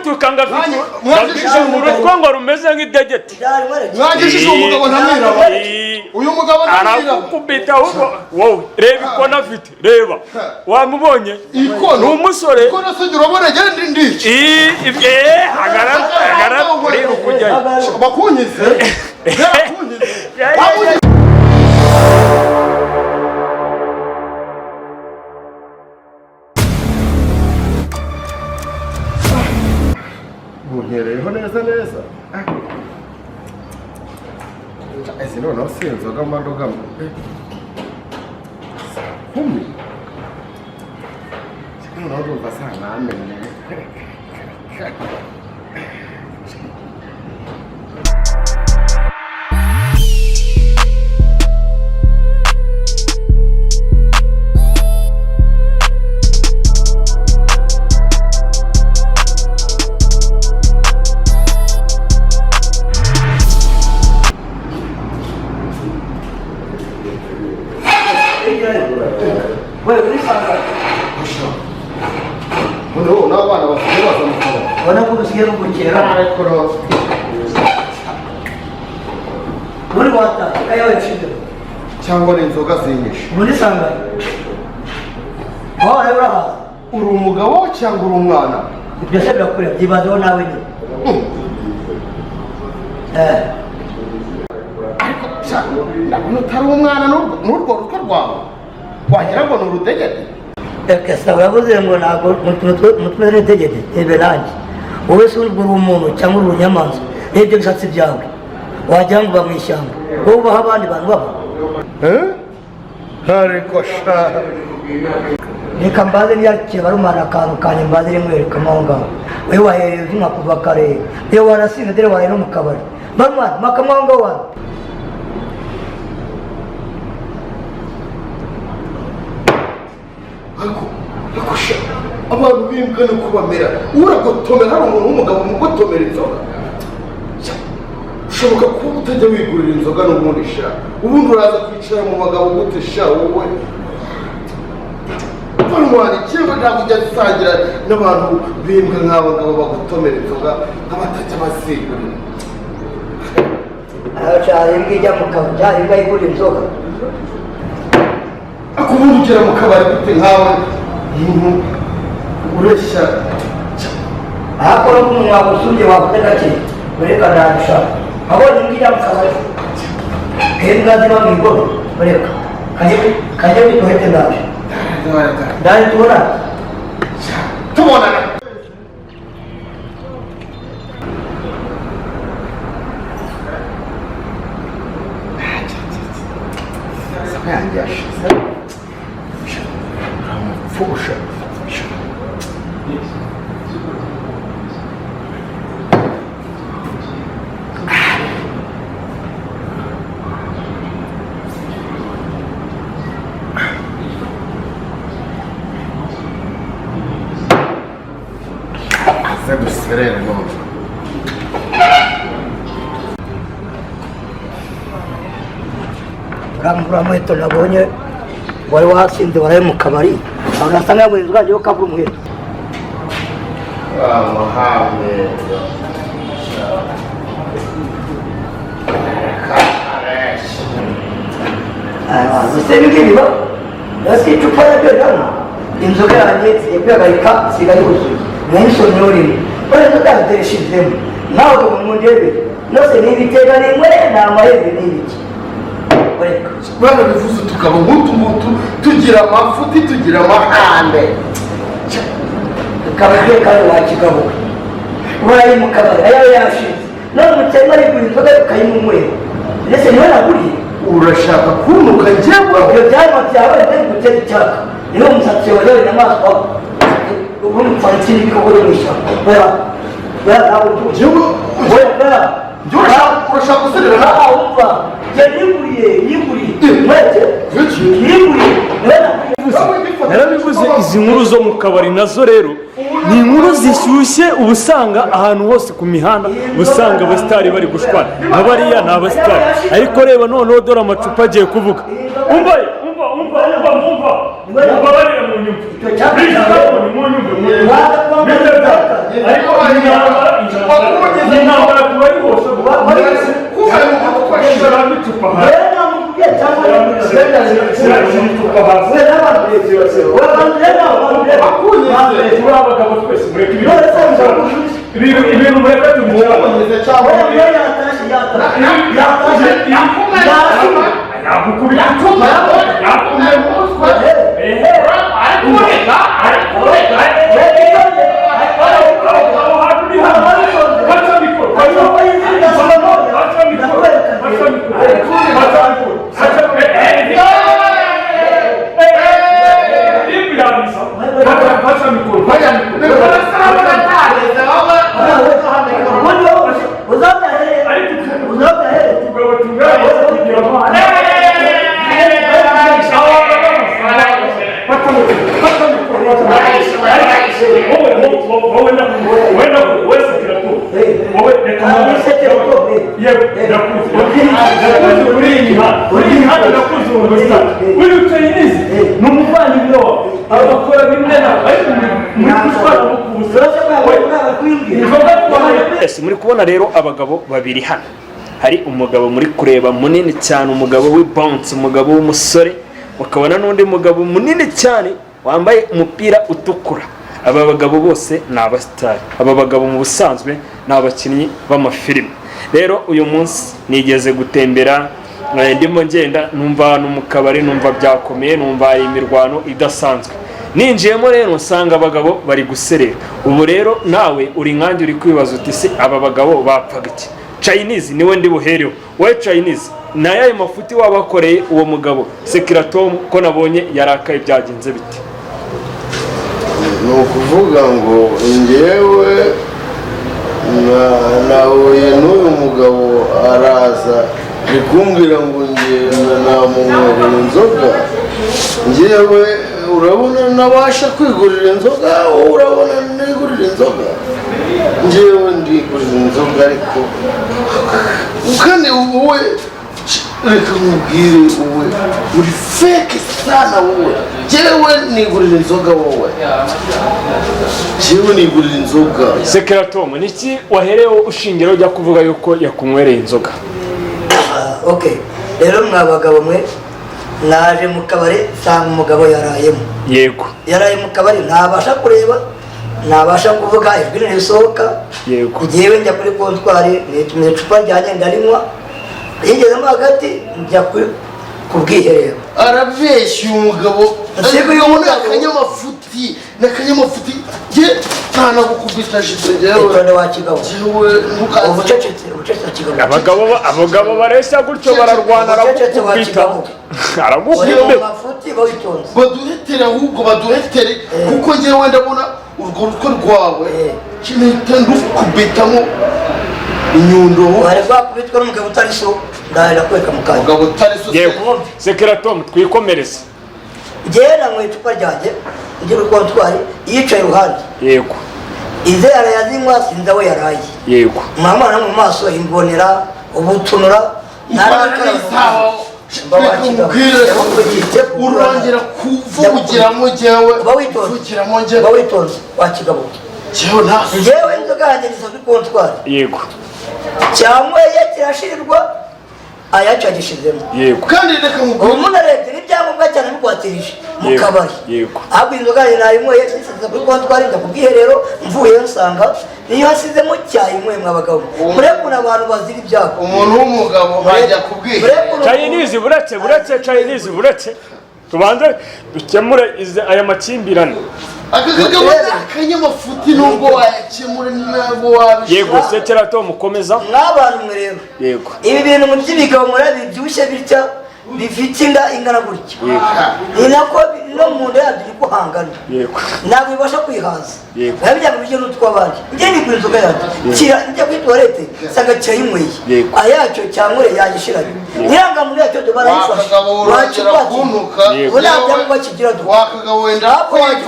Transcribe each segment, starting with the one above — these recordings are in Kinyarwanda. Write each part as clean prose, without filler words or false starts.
Aragutuka ngo afite Mwangishije urutwe ngo rumeze nk'idegeti. Mwangishije uwo mugabo ntamwiraba. Uyu mugabo ntamwiraba. Arakukubita ahubwo wowe. Reba ikono afite, reba, wamubonye? Ikono? Ni umusore. Ikono se urabona genda ndica? Hagarara, hagarara, uriruka ujyayo. Bakunyize, bakunyize. Ya. Bunkereyeho neza neza. Izi noneho si inzoga mba ndogamo 10:00. Noneho ndumva sanamenye. Wewe urisanga. Noneho n'abana basigaye baza mu kabari. Ubona ko busigaye bugukera. Ariko rero Uri watashye kayawe nshinge. Cyangwa ni inzoga zinyishe. Ubu nisanganye wowe urahaza. Uri umugabo cyangwa uri umwana? Ibyo se birakureba? Byibanzeho nawe nyine. Ariko sha, ndabona utari umwana. N'urwo rutwe rwawe wagira ngo ni urudegede. Reka saba yavuze ngo ntabwo mutwe n'itegeko ebe nanjye. Wowe se urwo uri umuntu cyangwa uri urunyamaswa? Rebye ibisatsi byawe, wagira ngo uba mu ishyamba. Wowe ubaho abandi bantu baba. Eh? Ariko sha. Reka mbaze niyakiye barumana akantu kanjye, mbaze rimwerekamo aho ngaho. Wowe wahereye unywa kuva kare, iyo wanasinze dore waye no mu kabari. Barumana makamo aho ngaho wanyu. Ariko sha, abantu b'imbwa nuko bamera. Uragotomera, hari umuntu w'umugabo mugotomera inzoga? Sha, ushoboka kuba utajya wigurira inzoga n'ubundi sha. Ubundi uraza kwicara mu bagabo gute sha wowe? Barwanya kimwe, ntabwo ujya usangira n'abantu b'imbwa nk'aba ngaba bagotomera inzoga nk'abatajya bazigurira. Cyari imbwa ijya mu kabari, cyari imbwa igura inzoga. Ariko ubundi ugera mu kabari gute nkawe, umuntu ureshya? Ariko no umuntu wagusumbye wavuze gake, ureka nabishaka. Abonye imbwa ijya mu kabari, imbwa ziba mu igoro. Ureka kajye kajye witohete, ndaje ndaje tubona. Tubonana. Saka yanjye yashize, uramupfusha. Aze duserere none. Urambura muheto, nabonye wari wasinze, waraye mu kabari, urasa nkaho inzoga yo kabura umuheto. Wamuhamye. Gusa ibi ngibi biba ese icupa naryo riranywa inzoga yanjye ngiye kwihagarika, isigaye yuzuye mwensomye urimo. Ore inzoga yanjye ishizemo nawe ngo mundebere nose niba iteka rimwe ni amahembe n'ibiki, reka. Barabivuze, tukaba nk'utu ngutu, tugira amafuti, tugira amahane. Ukaba ugiye kandi wakigabuwe, uraye mu kabari ayawe yashize, none umukene arigura inzoga ukayimunywera, ndetse niwe naguriye. Urashaka kuntuka njyewe? Ibyo byanywa byawe bitari gutera icyaka, niwo musatsi wawe inyamaswa ubundi upfa n'ibikoko byo mu ishyamba. Oya oya, ntabwo Njyewe? Oya oya. Njyewe urashaka guserera nawe? Ah, umva, njye niguriye, niguriye mwete. Iki? Niguriye, niwe naguriye. Narabivuze, izi nkuru zo mu kabari nazo rero ni inkuru zishyushye. Uba usanga ahantu hose ku mihanda, uba usanga abasitari bari gushwana nka bariya. Ni abasitari, ariko reba noneho, dore amacupa agiye kuvuga. Umva ye, umva, umva, umva, umva, mumbabarire mu nyumva. Icyo cyapa Please, cyawe. come on, munyumve, munyumve. Waza kwambara Mr. icyapa. Ariko iyi ntambara tubayihosha. Shyiramo icupa hasi. Wewe namubwiye cyangwa Shyira icupa hasi. we n'abantu we bantu rero abantu rero Turi abagabo twese, mureke ibintu. None se Ibintu mureke tubicane. we yatashye yatashye yatashye yatashye. Yagukubita. Yakubita. Ehe. Aho hantu ni hano. Fata mikoro. Fata mikoro. Fata mikoro. Fata mikoro. Fata mikoro. Fata mikoro. Ibi yabisa. Fata mikoro. Fata mikoro. Ariko tugabo tungana kugira ngo Fata mikoro. Fata mikoro. Wowe, wowe, wowe, wowe, sekirato. Wowe, reka yewe, ndakuzi. Ndakuzi kuri iyi mihanda. Kuri iyi mihanda ndakuzi uwo musitari. Uyu Chinese ni umuvandimwe wawe. Abakora bimwe nawe. Ariko muri gutwara mukubuza. Inzoga twahaye. Yes, muri kubona rero abagabo babiri hano. Hari umugabo muri kureba munini cyane, umugabo w'ibounce, umugabo w'umusore, ukabona n'undi mugabo munini cyane wambaye umupira utukura. Aba bagabo bose ni abasitari. Aba bagabo mu busanzwe ni abakinnyi b'amafilime. Rero uyu munsi nigeze gutembera, ndimo ngenda numva ahantu mu kabari, numva byakomeye, numva hari imirwano idasanzwe. Ninjiyemo rero nsanga abagabo bari guserera. Ubu rero nawe uri nkanjye, uri kwibaza uti: "Se aba bagabo bapfaga iki?" Chinese niwe ndi buhereho. Wowe Chinese, ni ayahe mafuti wabakoreye uwo mugabo Sekiratomu, ko nabonye yarakaye? Byagenze bite? Ni ukuvuga ngo njyewe nahuye n'uyu mugabo, araza ari kumbwira ngo ngenda namunywerera inzoga. Njyewe urabona nabasha kwigurira inzoga? Wowe urabona nigurira inzoga? Njyewe ndigurira inzoga, ariko kandi wowe, reka nkubwire, wowe uri fake sana. Wowe, njyewe nigurira inzoga, wowe, njyewe nigurira inzoga. Sekiratomu, niki waherewe ushingira ujya kuvuga yuko yakunywereye inzoga? Ok, rero mwa bagabo mwe, naje mu kabari nsanga umugabo yarayemo. Yaraye mu kabari, ntabasha kureba, ntabasha kuvuga, ijwi ntirisohoka. Ngewe njya kuri kontwari, nitumye icupa ryanjye ndarinywa, yigezemo hagati njya ku bwiherero. Arabeshya uyu mugabo. Ese uyu Ariko ni mugabo- akanyamafuti, ni akanyamafuti. Njye ntanagukubita jido njyewe. Itonde wa kigabo. Njyewe ntukaze. Ubucecetse, ubucecetse wa kigabo. Abagabo bareshya gutyo bararwana. Ubucecetse wa Aragukubita. kigabo. Uri mu Aragukubita. mafuti, bawitonze. Baduhetere ahubwo, baduhetere, kuko njyewe ndabona urwo rutwe rwawe kinahita ndukubitamo inyundo. Wari rwakubitwa n'umugabo utari so, ndahera kwereka mu kanya. Umugabo utari so. Yego, Sekiratomu, twikomereze. Njyewe nanyweye icupa ryanjye, njye kuri kontwari yicaye iruhande. Ize arayazinywa, sinzi aho yaraye. Mama mu maso imbonera ubutunura. Reka nkubwire, urongera kuvugiramo njyewe. Uba witonze. Kuvugiramo njyewe. Uba witonze wa kigabo. Njyewe nta Njyewe inzoga yanjye ngeze kuri kontwari, cyanyweye kirashirirwa, ayacu yagishizemo. Kandi reka Ubu nkubwire. munarebye n'ibyangombwa cyane bikwatirije mu kabari. Ahubwo inzoga yanjye nayinyweye, nsize kuri kontwari, njya ku bwiherero, mvuyeyo nsanga niyo hasizemo cyayinyweye. Mwa bagabo, murebe ukuntu abantu bazira ibyago. Umuntu w'umugabo ajya kubwira. Murebe ukuntu- Chinese, buretse, buretse, Chinese, buretse tubanze dukemure aya makimbirane. Aka kagabo ni akanyamafuti, nubwo wayakemura ntabwo wabishobora. Yego, Sekiratomu, komeza. Mw'abantu mwe rero, ibi bintu mu by'ibigabo murebe bibyibushye bitya, bifite inda ingana gutya, ni nako no mu nda yabyo niko hangana. Ntabwo bibasha kwihaza. Biba bijyana ibiryo n'utw'abandi. Njye nigura inzoga yanjye, njya kuri toilette nsanga kirayinyweye. Ayacyo cyanyweye yagishiranye, nyirangamuntu yacyo do barayifashe. Wakagabo, urongera kuntuka. Ubu nta byangombwa kigira do. Wakagabo, wenda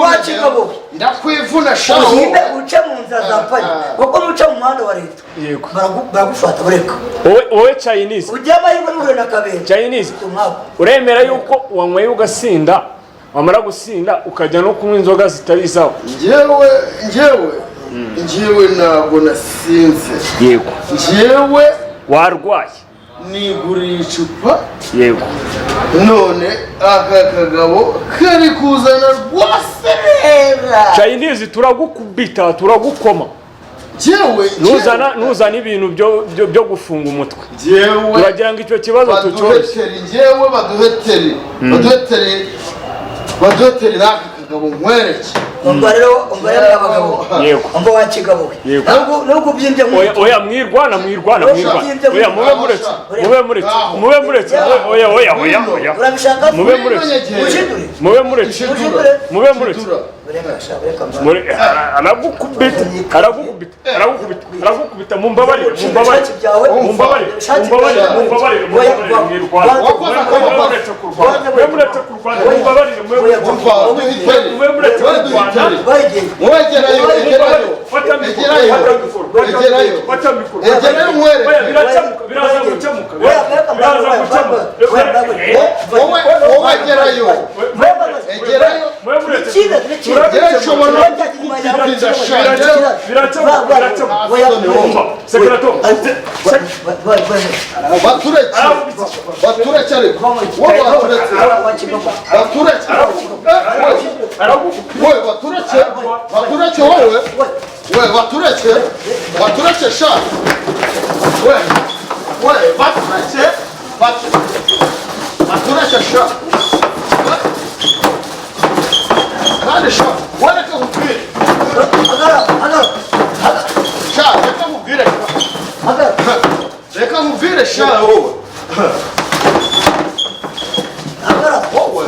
Wakigabo. Ndakwivuna shaho. Uhimbe uce mu nzira za panya, kuko nuca mu muhanda wa leta baragufata bareka. Wowe Chinese. Ujya amahirwe n'uhure na Kabera. Chinese. Umwaka. Uremera yuko wanyweye ugasinda, Wamara gusinda ukajya no kunywa inzoga zitari izawe. Njyewe ntabwo nasinze. Yego. Njyewe Warwaye. niguriye icupa. Yego. None aka kagabo kari kuzana rwaserera. Chinese, turagukubita, turagukoma. Njyewe Nuzana ibintu byo gufunga umutwe. Njyewe Turagira ngo icyo kibazo tucyoroshye. Baduheteri, njyewe baduheteri, baduheteri, baduheteri n'aka kagabo nkwereke. Umva rero, umva rero abagabo. Yego. Umva wa kigabo we. Yego. Nubwo ubyimbye Oya. nk'umuntu. Oya, mwirwana, mwirwana, mwirwana. Oya, mube muretse, mube muretse, mube muretse. Oya, oya, oya, oya. Urabishaka? Mube muretse. Ushidure. Mube muretse. Ushidure. Mube muretse. Ureka sha, ureka mba. Muri aragukubita, aragukubita, aragukubita, aragukubita. Mumbabarire, mumbabarire, mumbabarire, mumbabarire, mumbabarire, mumbabarire, mwirwana. Mube muretse kurwana, mube muretse kurwana, mumbabarire, mube muretse, mube muretse kurwana. Bayigiye. Wegerayo, egerayo. Fata mikoro. Egerayo. Fata mikoro. Egerayo. Fata mikoro. Egerayo nkwereke. Oya, birakemuka, biraza gukemuka, biraza gukemuka. Wowe, wowe egerayo, egerayo. Mube muretse. Ikiza, ikiza. Njyewe nshobora no kugukubita sha, njyewe. Birakemuka, birakemuka. Umva, sekreto. Batureke, batureke, ariko wowe batureke, batureke. Aragukubita. Wowe batureke, batureke, wowe, we batureke, batureke sha, we, we batureke, batureke sha. Kandi sha, we reka nkubwire sha, reka nkubwire sha, reka nkubwire sha, wowe, wowe.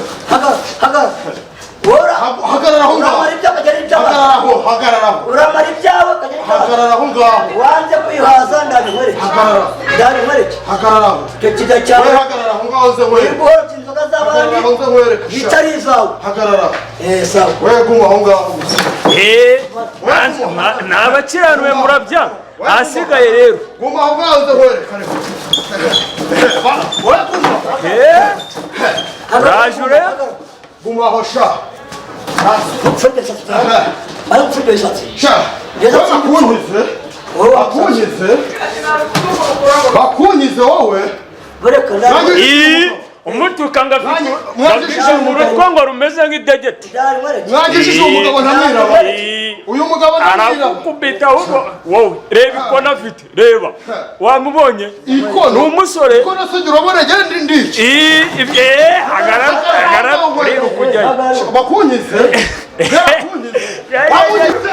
Hagarara aho ngaho. Uramara ibyawe ukagera ibyawe. Hagarara aho, hagarara aho. Uramara ibyawe ukagera ibyawe. Hagarara aho ngaho. Wanze kwihaza, ndabinkwereke. Hagarara. Ndabinkwereke. Hagarara aho. Icyo kijya cyawe. We hagarara aho ngaho nze nkwereke. Guhora inzoga z'abandi Hagarara aho nze nkwereke sha. bitari izawe. Hagarara. Eh, sawa. We guma aho ngaho gusa. Eh, ni abakiranuwe murabyanga, ahasigaye rero. Guma aho ngaho nze nkwereke ariko. We guma. Eh, uraje urebe. Guma aho sha. Upfundike isatsi. Bari gupfundika isatsi. Sha. We bakunyize. Bakunyize. Bakunyize wowe. Bareka. Ii, umutuka ngo afite mu rutwe ngo rumeze nk'idegeti. Ndabinkwereke. Mwagishije uwo mugabo ntamwiraba. Ii, Uyu mugabo ntamwiraba. aragukubita ahubwo wowe reba ikona afite, reba, wamubonye? Ikono. Ni umusore. Ikono se urabona genda indiki. Ii, eh, hagarara, hagarara, urebe uko ujyayo. Bakunyize. Bakunyize. Bakunyize.